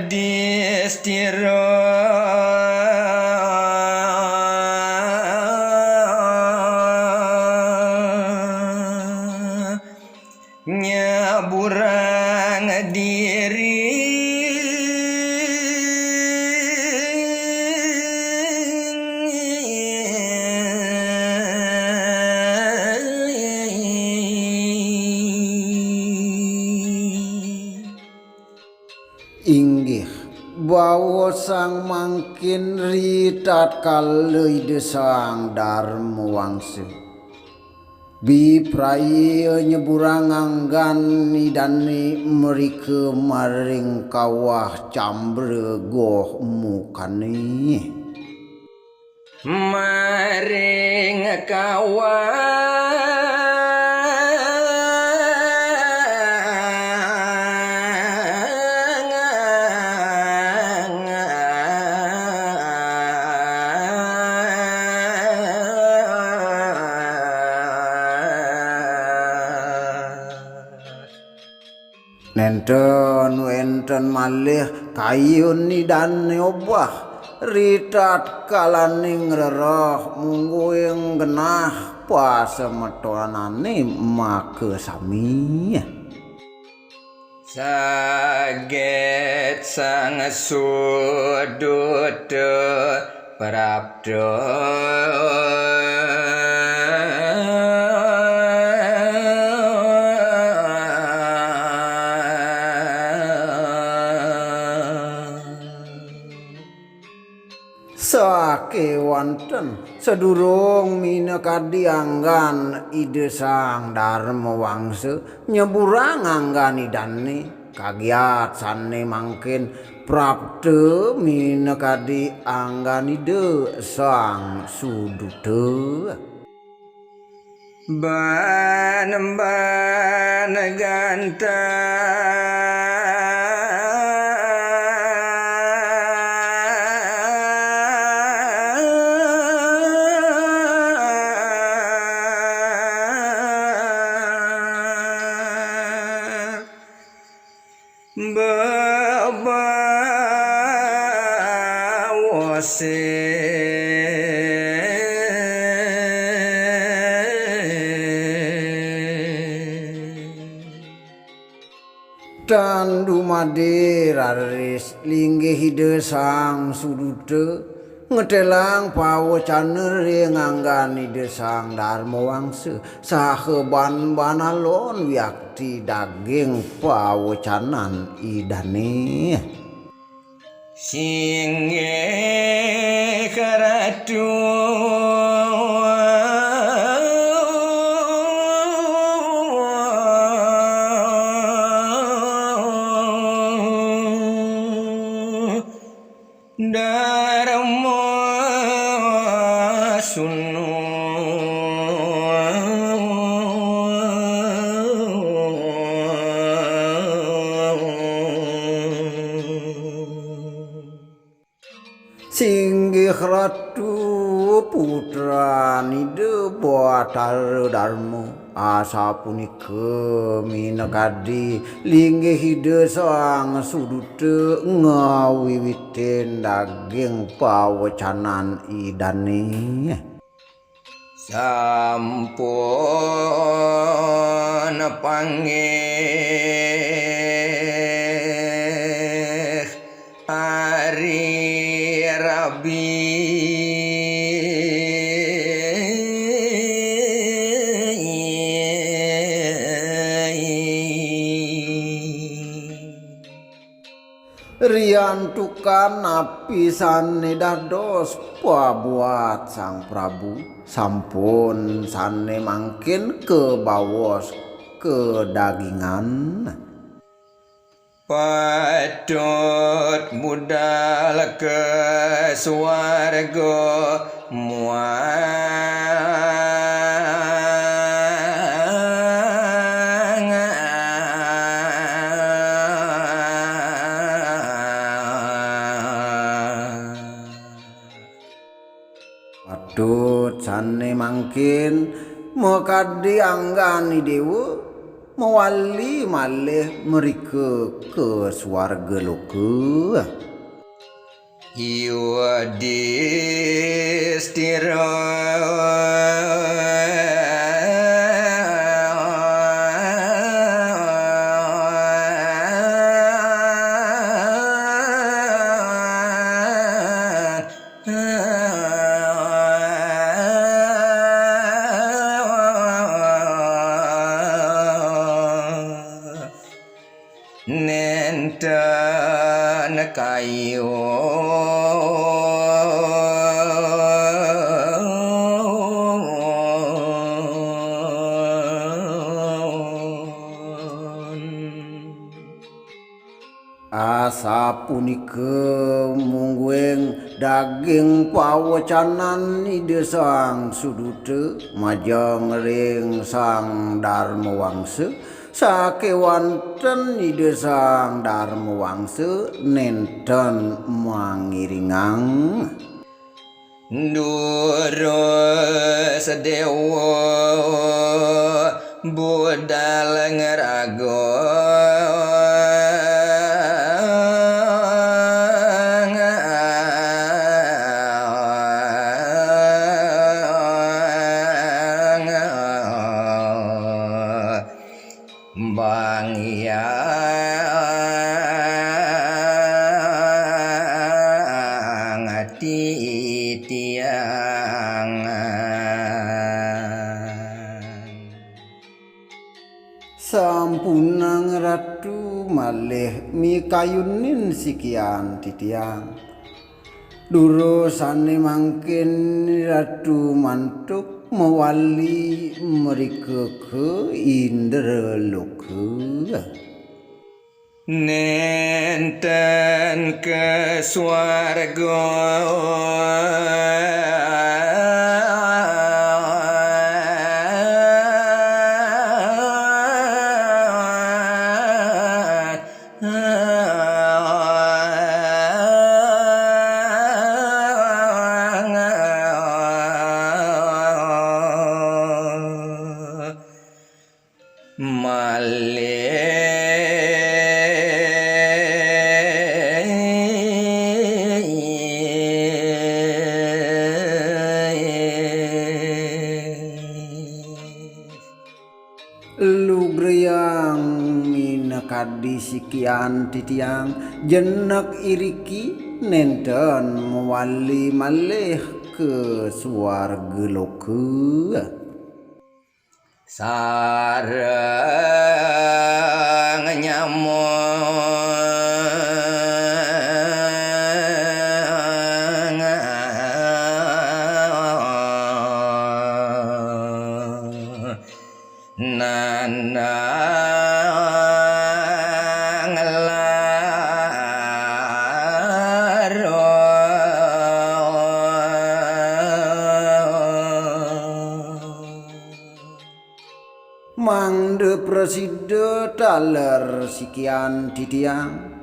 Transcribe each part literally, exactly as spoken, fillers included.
Yudhistira nyeburang diri. Inggih, baosang mangkin ritatkala Ida Sang Darma Wangsa bipraya nyeburang anggan Idane mrika maring kawah Cambra Goh Mukane. Maring kawah nenten wenten malih kayun Idane obah, ritatkalaning rereh mungguing genah pasemetonane makasami. Saget Sang Suduta prapta. Sakewanten sadurung minakadi anggan Ida Sang Darma Wangsa nyeburang anggan Idane, kagiat sane mangkin prapta minakadi anggan Ida Sang Suduta. Ban-ban ganteng. Bebaosi. Tan dumadi raris linggih Ida Sang Suduta ngetelang pawecana ring anggan Ida Sang Darma Wangsa, saha ban-ban alon wiakti daging pawecanan Idane. Singgih Ratu. Darma Sunu. Singgih Ratu putran Ida Batara Darma. Asapunika minakadi linggih Ida Sang Suduta ngawiwitin daging pawecanan Idane. Sampun panggih ari rabi. Riantukan napi sane dados pabuat Sang Prabu, sampun sane mangkin kabaos kadagingan. Patut budal ka suarga Muang. Patut sané mangkin makadi anggan i déwa, mawali malih mrika ka swarga loka. Yudhistira. Nénten kayun. Asapunika mungguing daging pawecanan Ida Sang Suduta majeng ring Sang Darmawangsa, sakéwanten Ida Sang Darmawangsa nénten mangiringang. Durus déwa budal ngraga. Bang Hyang Titiang. Sampunang Ratu malih mikayunin sikian titiang. Durus sané mangkin Ratu mantuk mawali mrika ka Indraloka. Nénten ka swarga. Malih. Lugrayang minakadi sikian titiang, jenek iriki nénten mawali malih ka swarga loka. Sareng nyamang nandang lara. Mangda prasida taler sikian titiang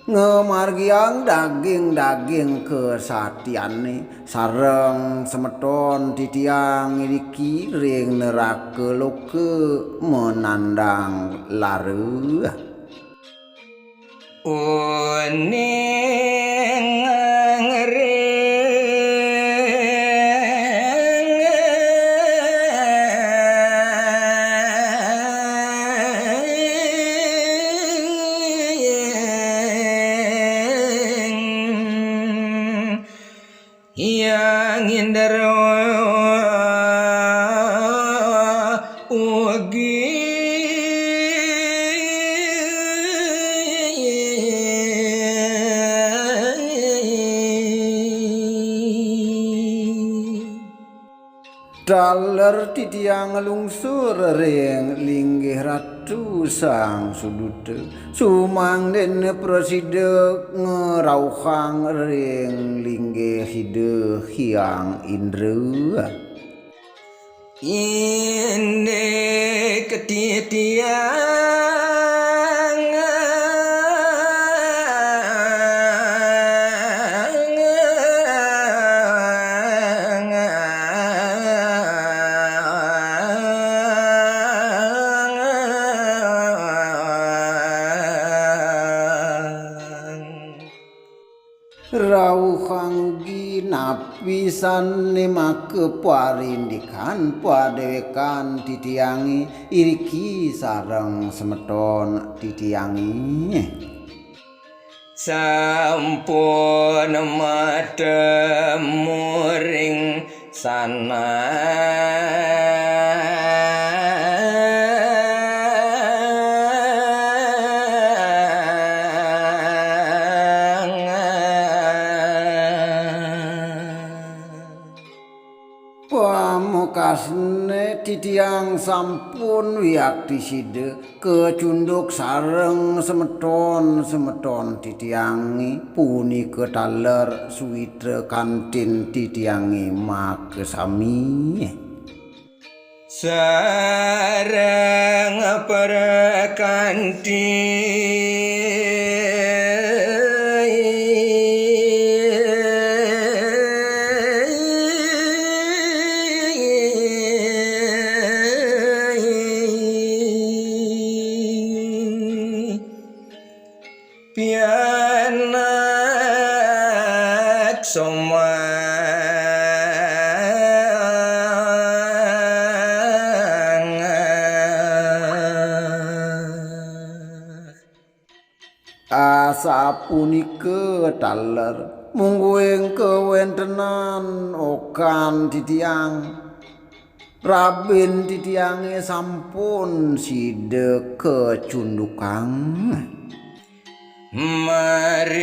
ngamargiang daging-daging kasatiané sareng semeton titiang iriki ring neraka loka manandang lara. Uning ring. Hyang Indra ugi. Taler titiang lungsur ring linggih Ratu Sang Suduta, sumangdin prasida ngrauhang ring linggih Ida Hyang Indra. Indik titiang rauhang, napi sané maka parindikan padéwékan titiangé iriki sareng semeton titiangé? Sampun matemu ring sanang. Pamekasné titiang sampun wiakti sida kacunduk sareng semeton-semeton titiangé, punika taler suwitra kantin titiangé makasami. Sareng prakanti. Pianak somah. Asapunika taler, mungguing kawéntenan okan titiang. Rabin titiangé sampun sida kacundukang. Maring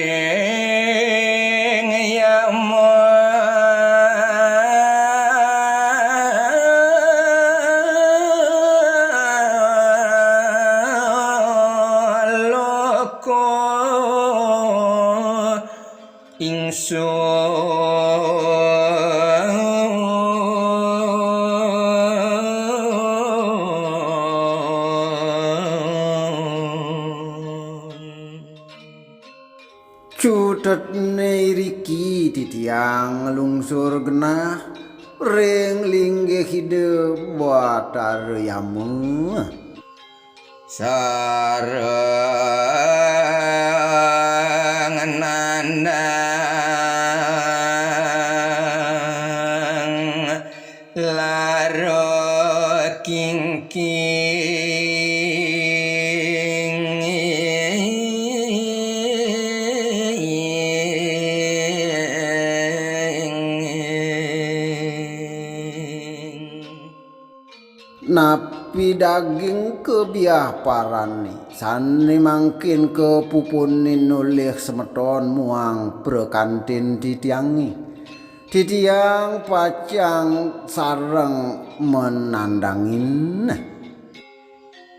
Yama Loka. Ingsun. Cutetné iriki titiang nglungsur genah ring linggih Ida Batara Yama. Sareng nandang lara kingking. Napi daging kabiah parané, sané mangkin kapupunin olih semeton muang prakantin titiangé? Titiang pacang sareng manandangin.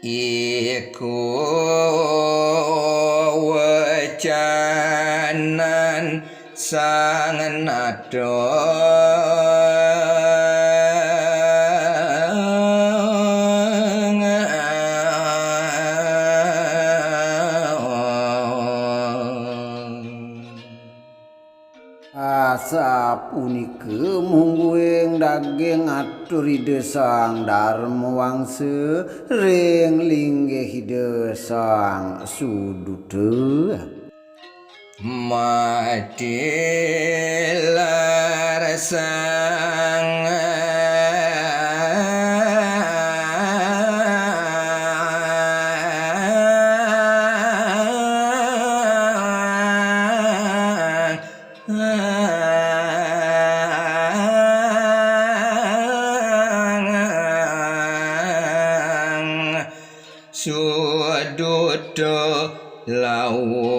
Iku wacanan Sang Nata. Asapunika mungguing daging atur Ida Sang Darma Wangsa ring linggih Ida Sang Suduta. Matilar sang Suduta lawa.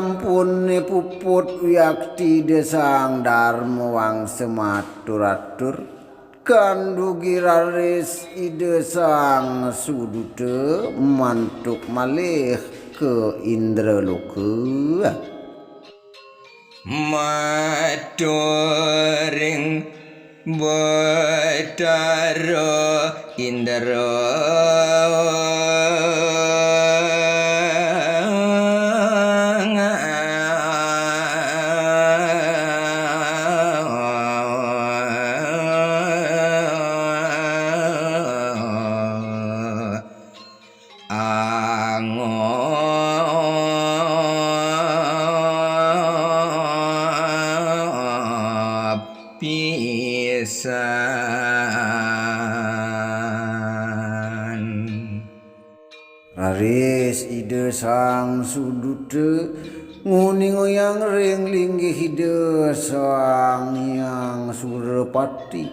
Sampun puput wiakti Ida Sang Darma Wangsa matur-atur, kandugi raris Ida Sang Suduta mantuk malih ka Indraloka. Maturing Batara Indra. Angop pisan. Raris Ida Sang Suduta nguningayang ring linggih Ida Sang Hyang Surapati.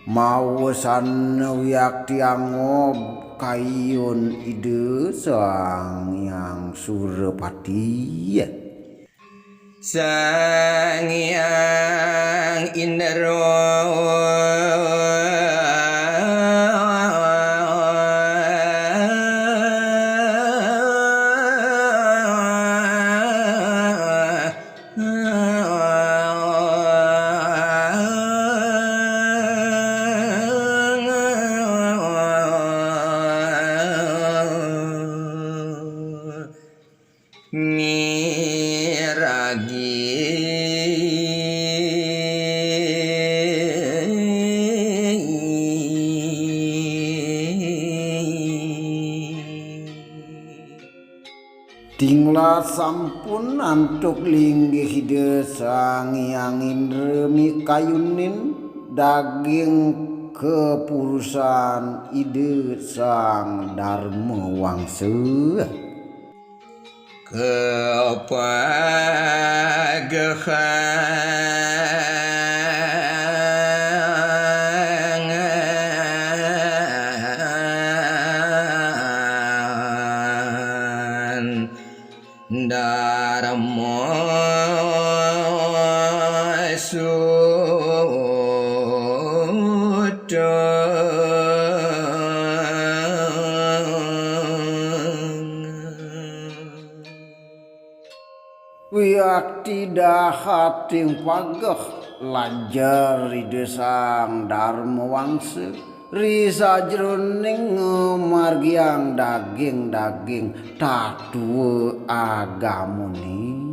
Mawesan wiakti angob kayun Ida Sang Hyang Surapati. Sang Hyang Indra. Miragi. Tinglas sampun antuk linggih Ida Sang Hyang Indra mikayunin daging kapurusan Ida Sang Darma Wangsa. Kapagehangan Darma Sutra. Wiakti dahating pageh lajar Ida Sang Darma Wangsa ri sajroning ngamargiang daging-daging tatua agamane.